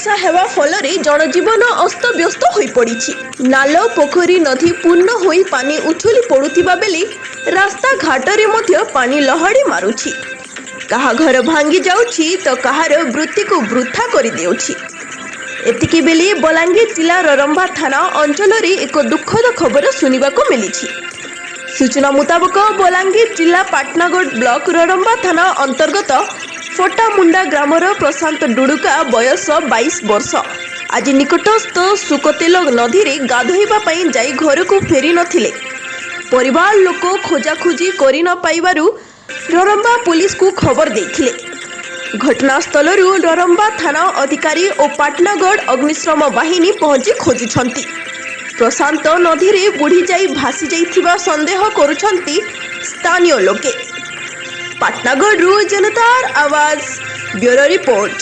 ବର୍ଷା ହେବା ଫଳରେ ଜନଜୀବନ ଅସ୍ତବ୍ୟସ୍ତ ହୋଇପଡ଼ିଛି। ନାଲ, ପୋଖରୀ, ନଦୀ ପୂର୍ଣ୍ଣ ହୋଇ ପାଣି ଉଛୁଳି ପଡ଼ୁଥିବା ବେଳେ ରାସ୍ତାଘାଟରେ ମଧ୍ୟ ପାଣି ଲହଡ଼ି ମାରୁଛି। କାହା ଘର ଭାଙ୍ଗି ଯାଉଛି ତ କାହାର ବୃତ୍ତିକୁ ବୃଥା କରିଦେଉଛି। ଏତିକି ବେଳେ ବଲାଙ୍ଗୀର ଜିଲ୍ଲା ରରମ୍ଭା ଥାନା ଅଞ୍ଚଳରେ ଏକ ଦୁଃଖଦ ଖବର ଶୁଣିବାକୁ ମିଳିଛି। ସୂଚନା ମୁତାବକ, ବଲାଙ୍ଗୀର ଜିଲ୍ଲା ପାଟନାଗଡ଼ ବ୍ଲକ ରରମ୍ବା ଥାନା ଅନ୍ତର୍ଗତ ଫଟାମୁଣ୍ଡା ଗ୍ରାମର ପ୍ରଶାନ୍ତ ଡୁଡୁକା, ବୟସ 22 ବର୍ଷ, ଆଜି ନିକଟସ୍ଥ ସୁକତେଲ ନଦୀରେ ଗାଧୋଇବା ପାଇଁ ଯାଇ ଘରକୁ ଫେରି ନଥିଲେ। ପରିବାର ଲୋକ ଖୋଜାଖୋଜି କରି ନ ପାଇବାରୁ ରରମ୍ବା ପୋଲିସକୁ ଖବର ଦେଇଥିଲେ। ଘଟଣାସ୍ଥଳରୁ ରରମ୍ବା ଥାନା ଅଧିକାରୀ ଓ ପାଟନାଗଡ଼ ଅଗ୍ନିଶମ ବାହିନୀ ପହଞ୍ଚି ଖୋଜୁଛନ୍ତି। ପ୍ରଶାନ୍ତ ନଦୀରେ ବୁଡ଼ି ଯାଇ ଭାସି ଯାଇଥିବା ସନ୍ଦେହ କରୁଛନ୍ତି ସ୍ଥାନୀୟ ଲୋକେ। ପାଟନାଗଡ଼ରୁ ଜନତାର ଆୱାଜ, ବ୍ୟୁରୋ ରିପୋର୍ଟ।